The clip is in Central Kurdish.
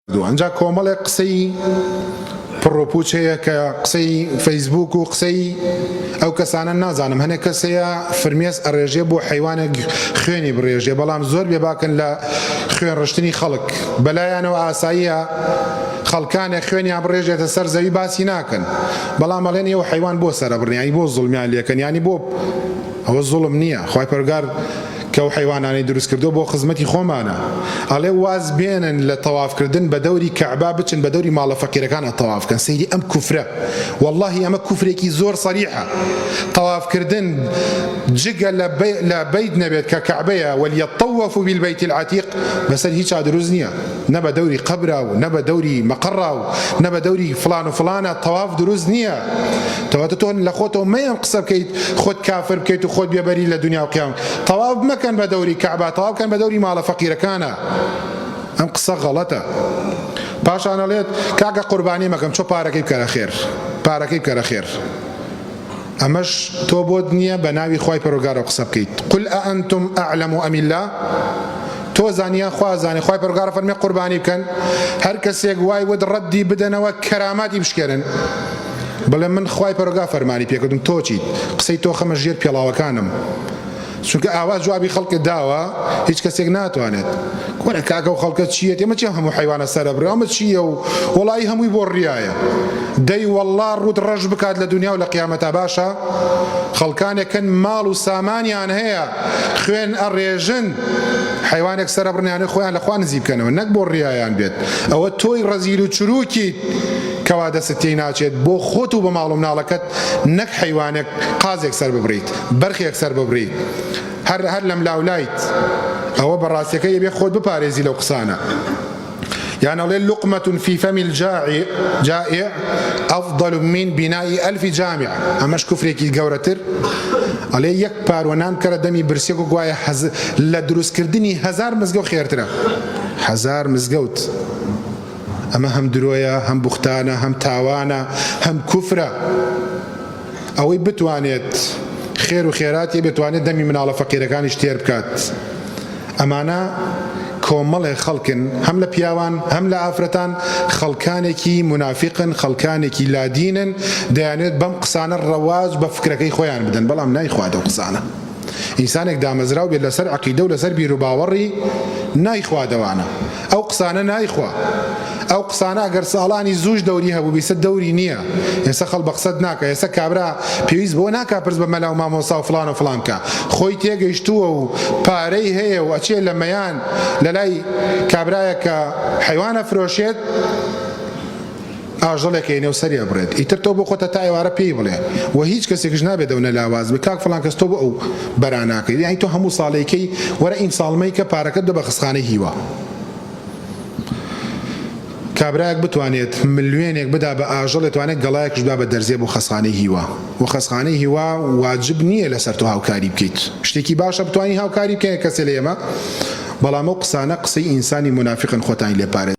کردووە ئەنجا کۆمەڵێک قسەی پڕوپوچ هەیە کە قسەی فەیسبوک و قسەی ئەو کەسانە نازانم هەنێک کەس هەیە فرمێس ئەڕێژێ بۆ حەیوانێک خوێنی بڕێژێ بەڵام زۆر بێباکن لە خوێن ڕشتنی خەڵک بەلایانەوە ئاساییە خەڵکانێک خوێنیان بڕێژێتە سەر زەوی باسی ناکەن بەڵام ئەڵێن ئێوە حەیوان بۆ سەرەبڕن یانی بۆ زوڵمیان لێکەن یانی بۆ ئەوە زوڵم نییە خوای پەرگار کە ئەو حەیوانانەی دروست کردووە بۆ خزمەتی خۆمانە ئەڵێ واز بێنن لە تەواف کردن بە دەوری کەعبا بچن بە دەوری ماڵە فەقیرەکانا تەواف کەن سەیری ئەم کوفرە وەڵاهی ئەمە کوفرێکی زۆر سەریحە تەواف کردن جگە لە لە بەیت نەبێت کە کەعبەیە وليطوفوا بالبيت العتيق بەسەر هیچا دروست نییە نە بە دەوری قەبرا و نە بە دەوری مەقەڕا و نە بە دەوری فڵان و فڵانە تەواف دروست نییە تەواتە تۆ لە خۆتەوە مەیەن قسە بکەیت خۆت کافر بکەیت و خۆت بێبەری لە دنیا و قیام تەواف مەکەن بە دەوری کەعبا تەواف بکەن بە دەوری ماڵە فەقیرەکانە ئەم قسە غەڵەتە پاشان ئەڵێت کاکە قوربانی مەکەم چۆ پارەکەی بکەرە خێر پارەکەی بکەرە خێر ئەمەش تۆ بۆت نییە بە ناوی خوای پەروەردگارەوە قسە بکەیت، قل اانتم اعلم ام اللە، تۆ زانی یان خوا زانێ، خوای پەروەردگار فەرمی قوربانی بکەن، هەر کەسێک وای وت ڕەدی بدەنەوە کەراماتی بشکێنن، بڵێ من خوای پەروەردگار فەرمانی پێکردم تۆ چیت، قسەی تۆ خەمە ژێر پێڵاوەکانم. چونکە ئاوا جوابی خەڵکت داوە هیچ کەسێک ناتوانێت کورە کاکە و خەڵکە چییە ئێمە چی هەموو حیوانە سەرە بڕێ ئەمە چییە و وەڵی هەمووی بۆ ڕیایە دەی وەڵا ڕوت ڕەش بکات لە دنیا و لە قیامەتا باشە خەڵکانێکن ماڵ و سامانیان هەیە خوێن ئەڕێژن حیوانێک سەرە بڕنیانە خۆیان لە خوا نزی بکەنەوە نەک بۆ ڕیایان بێت ئەوە تۆی ڕەزیل و چروکیت کەوا دەست تێی ناچێت بۆ خۆت و بە ماڵ و مناڵەکەت نەک حیوانێک قازێک سەر ببڕیت بەرخێک سەر ببڕی هەر هەر لەم لاولایت ئەوە بەڕاستەکەی ئەبێ خۆت بپارێزی لەو قسانە یان ئەڵێ لقمة في فم الجائع جائع أفضل من بناء ألف جامع ئەمەش کوفرێکی گەورەتر ئەڵێ یەک پاروە نان بکەرە دەمی برسێک و گوایە هەز لە دروستکردنی هەزار مزگەوت خێرترە هەزار مزگەوت ئەمە هەم درۆیە هەم بوختانە هەم تاوانە هەم کوفرە ئەوەی بتوانێت خێر و خێراتی بتوانێت دەمی مناڵە فەقیرەکانیش تێر بکات. ئەمانە کۆمەڵێ خەڵکن هەم لە پیاوان هەم لە ئافرەتان خەڵکانێکی مونافیقن خەڵکانێکی لادینن دەیانەوێت بەم قسانە ڕەواج بە فکرەکەی خۆیان بدەن بەڵام نایخوات ئەو قسانە. ئینسانێک دامەزراو بێت لەسەر عەقیدە و لەسەر بیروباوەڕی نایخوا دەوانە ئەو قسانە نایخوا ئەو قسانە ئەگەر ساڵانی زووش دەوری هەبوو بیسە دەوری نییە ئێستا خەڵ بە قسەت ناکە ئێستا کابرا پێویست بۆ ناکا پرس بە مەلا و مامۆسا و فڵان و فڵان بکا خۆی تێگەیشتووە و پارەی هەیە و ئەچێ لە مەیان لەلای کابرایەک کە حەیوان ئەفرۆشێت ئاژەڵێک هەیە نێو سەری ئەبڕێت ئیتر تۆ بۆ خۆت هەتا ئێوارە پێی بڵێ وە هیچ کەسێکش نابێت ئەونە لاواز بێ کاک فڵان کەس تۆ بۆ ئەو بەرا ناکەی یانی تۆ هەموو ساڵێکەی وەرە ئیمساڵ مەیکە پارەکەت بە بە خستخانەی هیوا کابرایەک بتوانێت ملیۆنێک بدا بە ئاژەڵێ توانێت گەڵایەکش بدا بە دەرزیە بۆ خەسخانەی هیوا وە خەسخانەی هیوا واجب نییە لەسەر تۆ هاوکاری بکەیت شتێکی باشە بتوانی هاوکاری بکەیە کەسێ لە ئێمە بەڵام ئەو قسانە قسەی ئینسانی مونافیقن خۆتانی لێ پارێزن.